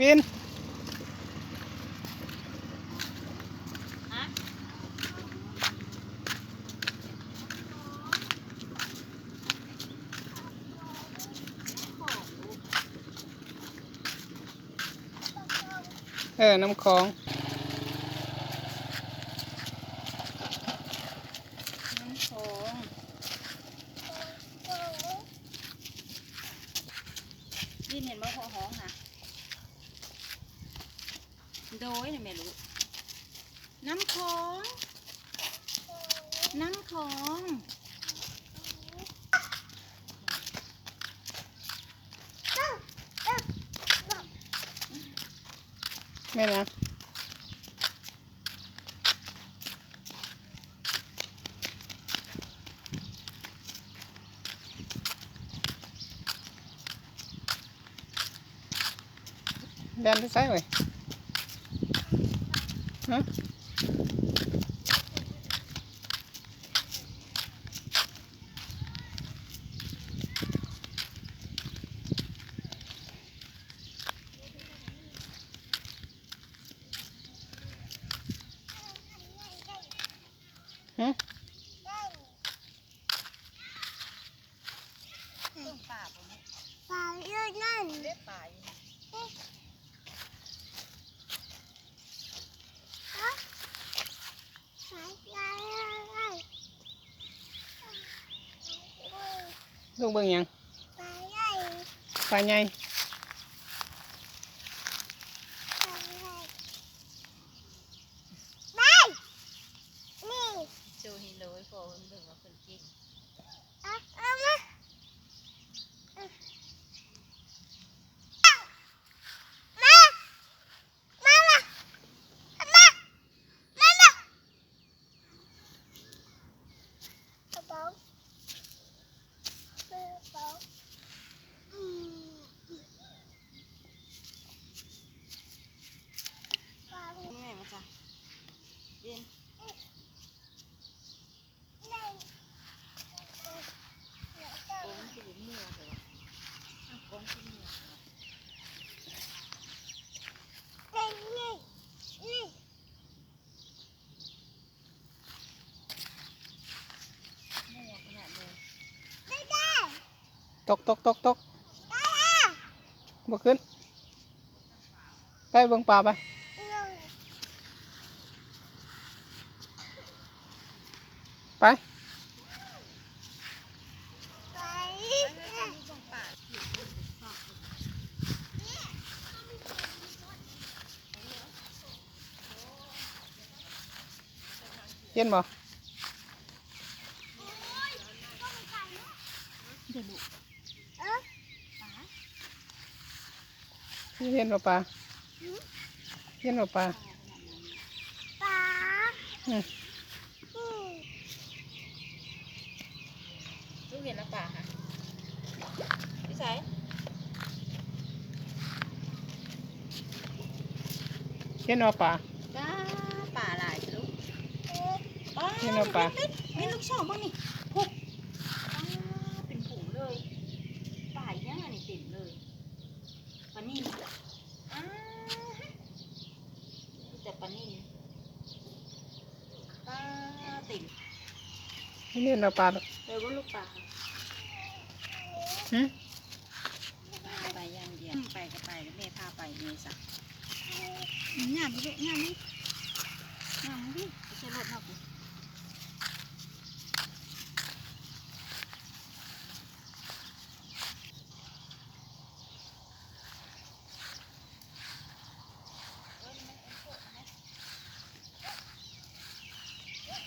ວິນ ເອີ ນ້ຳຂອງ ນ້ຳຂອງ. ໄດ້ຍິນບໍ່ ເຂົາຮ້ອງນະ? ໂດຍນະແມ່ລູກ. ນ້ຳຂອງ ນ້ຳຂອງ. ແມ່ນຫຍັງ? ແລ່ນໄປໃສເວີຍ? ຮະ? ຫຶ? ປາບໍ່ແມ່? ປາຢູ່ນັ້ນ ເດ້ປາຢູ່ນັ້ນ. ລູກເບິ່ງຫຍັງ? ປາໃຫຍ່ ປາໃຫຍ່. ໂຊຮີໂລໃຫ້ພໍ່ເບິ່ງວ່າເພິ່ນເກັ່ງ. ເອົາ ເອົາມາ ມາ ມາ ມາ ມາ ມາ ມາ. ກະເປົາ ກະເປົາ ອືມ ແມ່ນບໍ່ຈະ ເຢັນ. ຕົກ ຕົກ ຕົກ ຕົກ ບໍ່ຂຶ້ນ. ໄປເບິ່ງປາໄປ ໄປ ເຫັນບໍ່? ເຫັນບໍ່ປາ? ເຫັນບໍ່ປາ? ປາ ອືມ ອືມ. ລູກເຫັນແລ້ວປາຫະ ຢູ່ໃສ? ເຫັນບໍ່ປາ? ປາ ປາຫຼາຍເດີລູກ. ເຫັນບໍ່ປາ? ເຫັນ ເຫັນລູກສອງເບິ່ງນີ້ ພຸ້ນ ປາ ເປັນຝູງເລີຍ. ປາອີຫຍັງອັນນີ້ເຕັມເລີຍ? ປານິນ ອາ ມີແຕ່ປານິນ ປາເຕັມ. ເຫັນບໍ່ປາ? ເອີ ເບິ່ງລູກປາ ຫຶ? ໄປຢ່າງດຽວ ໄປກະໄປ ແມ່ພາໄປເດ້ຊະ. ອືມ ຍ່າງນີ້ລູກ ຍ່າງນີ້ ຍ່າງນີ້ ໄປໃສ່ລົດເຮົາພຸ້ນ.